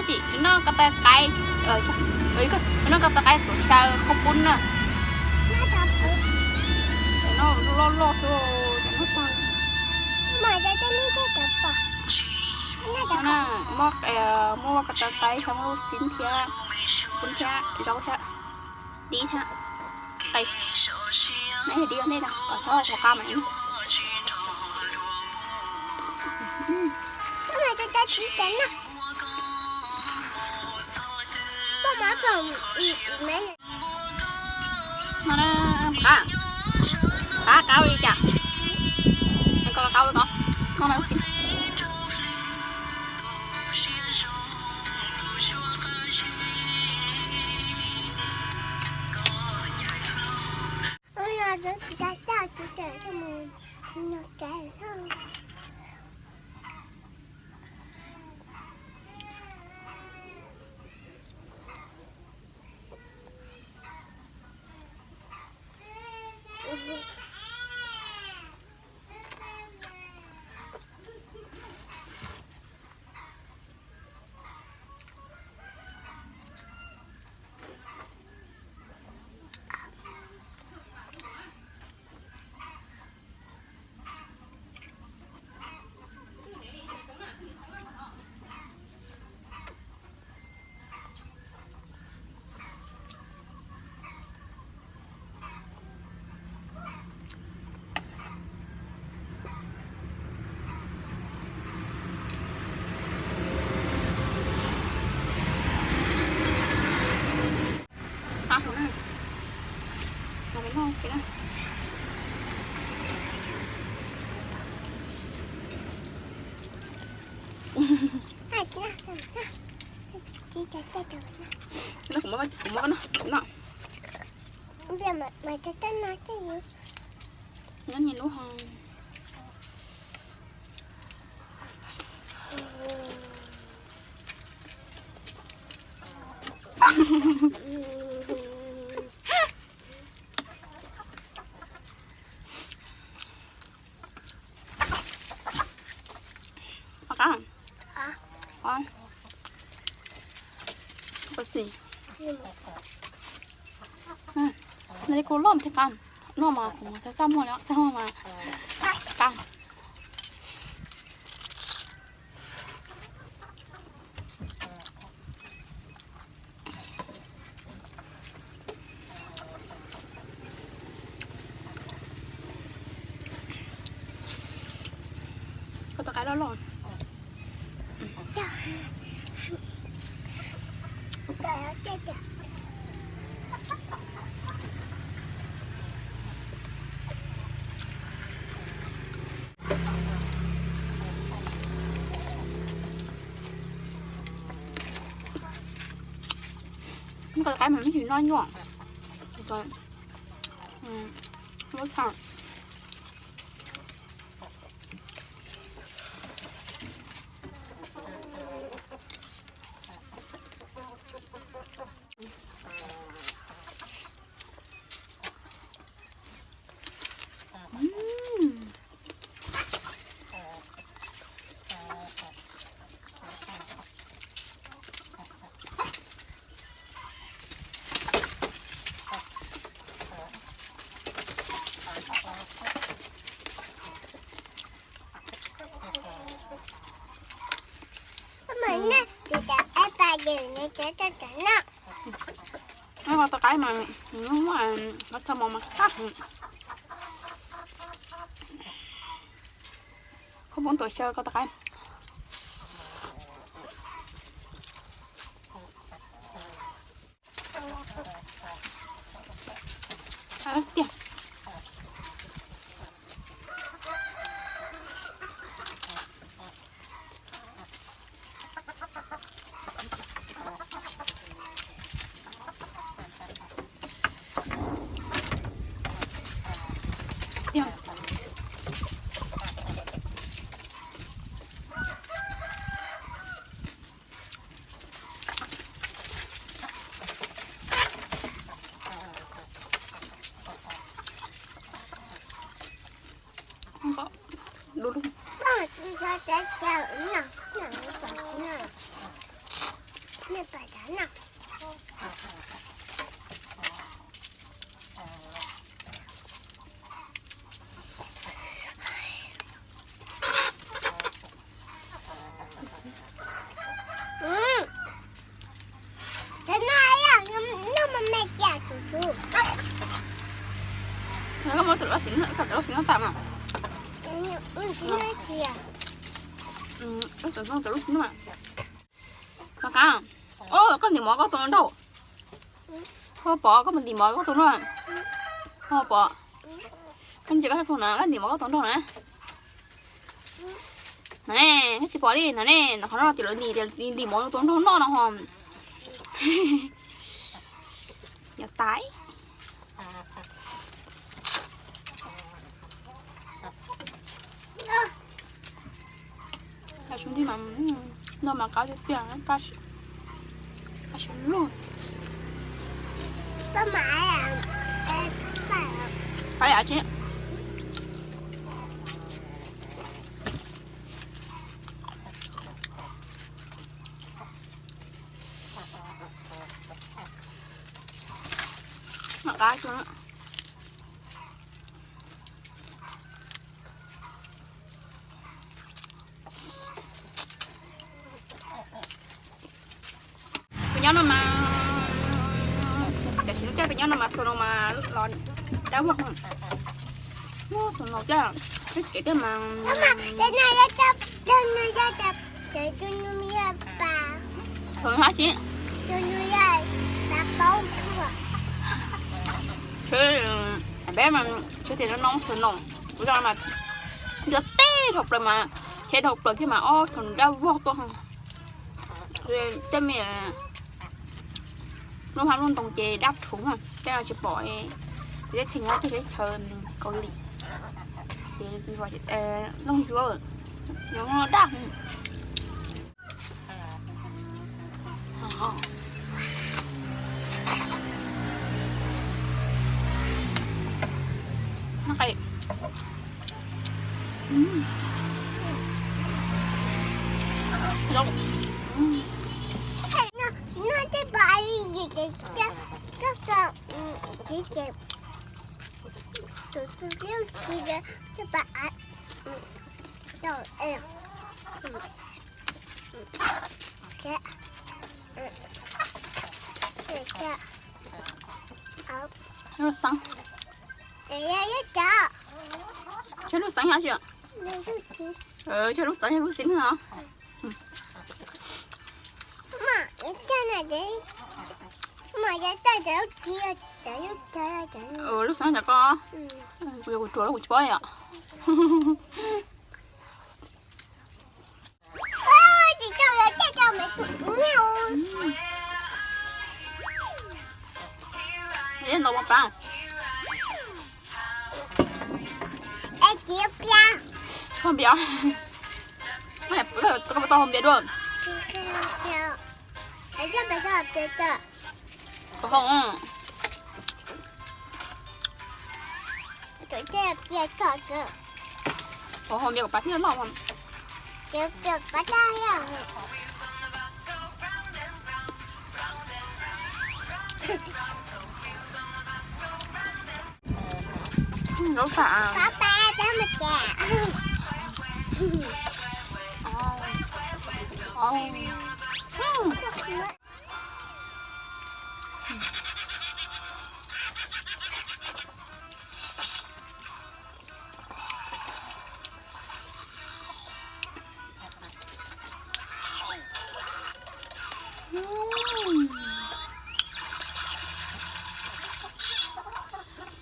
Tsis noj ko taw qaib, noj ko taw qaib tuam xyaw qhaub poob na. Noj loj loj xwb, noj tag. Muab, muab ko taw qaib thiab, muab lub xib thiab, poob thiab, zaub thiab, dib thiab. Qe, dib ua ntej no kom txhob ua qab mas. Qab, qab qab li cas? Qab qab li ko, noj na. Nyob nyi lub ho. Qab, qab, qab xis. Nws kuj loj thiab qab, noj mas kuv mas xav muag li, xav muag mas qab. Ko taw qaib loj loj. Ko taw qaib mas me ntsis noj nyuaj. Lub tshaj. Ko taw qaib mas nws muaj, muab txhaj mos mas qab heev. Khaub poob tuam xyaw ko taw qaib. Tiag. Tiag. Lub xim no, koj tawm lub xim no tag mas. Lub xim no tawm lub xim no mas. Koj qab, koj ntim mov koj tus nraug. Koj pom koj mus ntim mov koj tus nraug. Koj pom, koj ntsia koj tus na, koj ntim mov koj tus nraug na. No ne, koj tsis pom li no ne, no qhov no tias lawv ntim, ntim mov tus nraug noj no ho. Yog tais. Noj mas qab tiag tiag, qab, qab siab lug. Qab yam tsi. Noj qab tso. Peb nyob no mas, tam sim no caj peb nyob no mas snow mas los dab vog. Muaj snow caj, kev tiaj mas. Peb mas tsis tias no no snow, kuv zos mas ntuj teb dhau plaws mas, teb dhau plaws thiab mas ob tug dab vog tuaj. Tej me lub hab lub ntoo ces dab rhuv, tej no tsis pom, teb chaws nyob teb chaws Kaus Lim, ces looj yuav, yuav dab. Lub xeeb. Tsis lub xeeb yog tsis? Tsis lub xeeb yog lub xeeb no. Lub xeeb cov ko, kuv yuav kuv ruam lub kuv tsis paub yom. Ntau pab. Koj npias. Koj tau npias dua. Koj ho, koj ho npias kom pab thiaj loj. Zaub sam.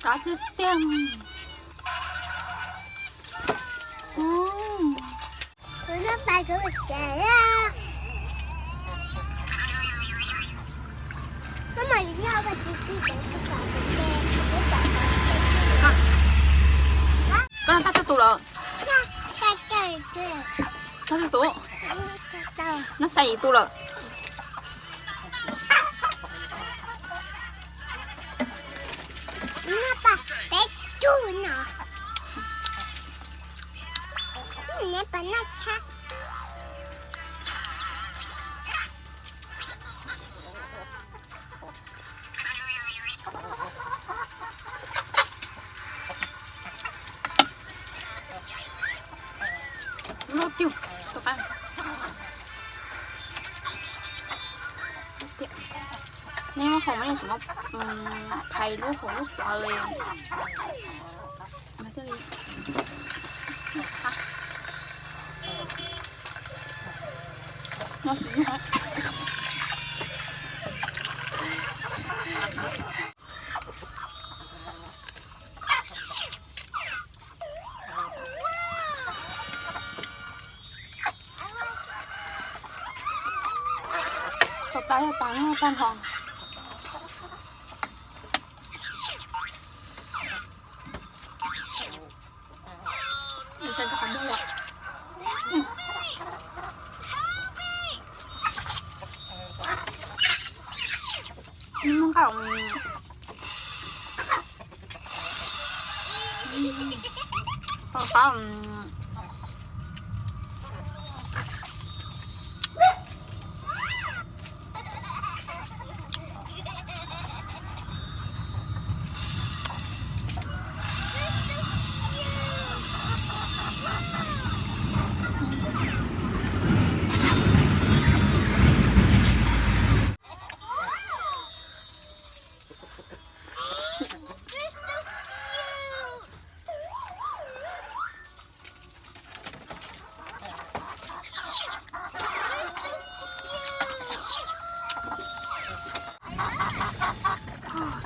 Qab tiag tiag. Koj noj tag tsawg tus lawm? Noj tsawg tus? Noj xya yim tus lawm. Peb tug no. Neb pom noj tshab. Lub tiag, tus qab. Neb muab faus mas yeej tseem muab phais lub hauv lub plawv li. Tau plab tag, tag nrho. Nqaij qab.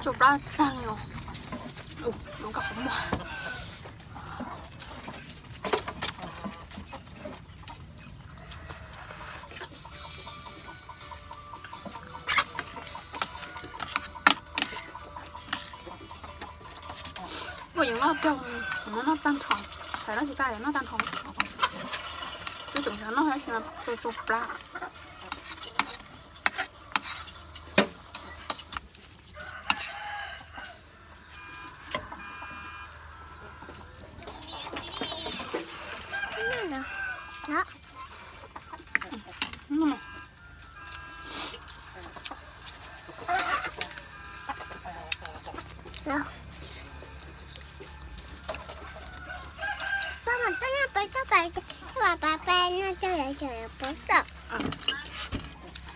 Tsau plab tag li os. Ua no koj qhov muag. Ua yeej noj pog, noj tag nrho, thaum noj tsis tag noj tag nrho. Twb tseem xav noj tab sis mas tsau plab.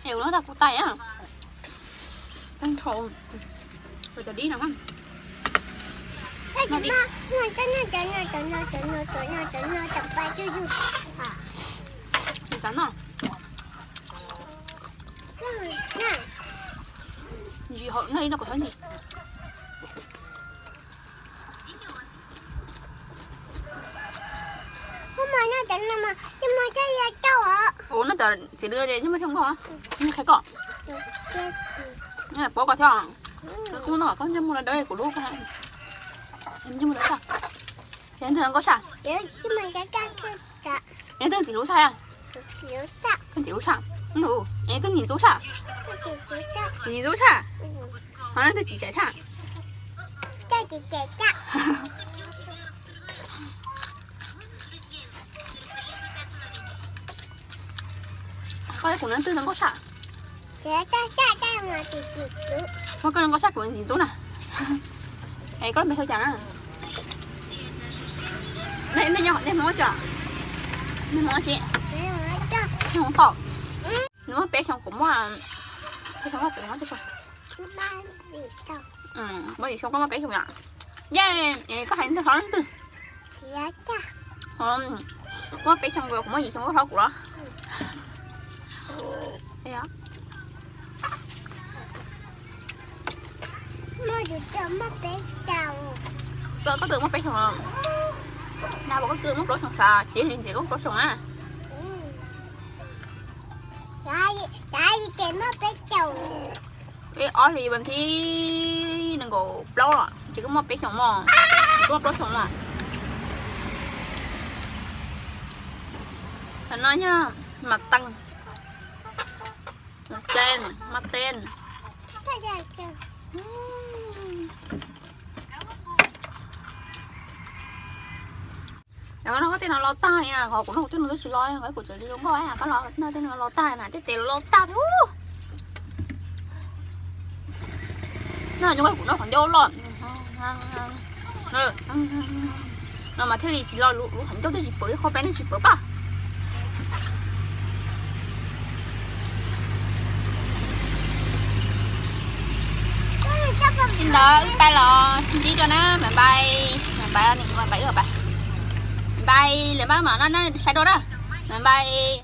Es ua no tag kuv tais a. Tag nrho. Cov dib no. Xav noj. Ntsis hauv no li no kom thov ntsis. Ua no cov txiv lws ces nyob muaj thib nkauj, nyob qhia koj. Pov koj thiab. Kuv no koj nyob muaj dawb kuv lub koj. Nyob muaj dawb koj. Ces twg nkauj saj? Es twg txiv lub saj? Twg txiv lub saj? Es twg nyim ntxub saj? Nyim ntxub saj? Ho twg txiv tsav saj? Koj kuv no twg zoo nkauj saj? Muaj koj zoo nkauj saj kuv nyim ntxub na. Es koj lub npe hu cas na? Nej Hmoob tsi? Nej Hmoob tau. Nws muaj peb xyoo kuv muaj, peb xyoo koj twb muaj tsib xyoo. Muaj yim xyoo koj muaj peb xyoo yom? Yej, koj hais ntawd hlob leej twg? Kuv muaj peb xyoo kuv muaj yim xyoo koj hlob kuv los? Koj twb muaj peb xyoo los? Nag koj twb muaj plaub xyoo sav, tsis li ntxiv koj muaj plaub xyoo na. Ib ob hlis vas thib nees nkaum plaub los ces koj muaj peb xyoo mog, koj muaj plaub xyoo mog. Tam no yog mas tees, mas tees, mas tees. Koj no koj tej no los tag li na, qhov kuv noj kuv tej no twb tsis los, kuv tseem zoo nkauj, koj los no tej no los tag na, tej tes los tag thiab. No nyuam kuv noj qhov ncauj los no mas thiaj li tsis los, lub qhov ncauj twb tsis pawv, qhov peb nej tsis pawv paj. Li ntawd wb pais los sib ntsib dua na, bye bye. Bye, lawv mam no saib dua na. Bye.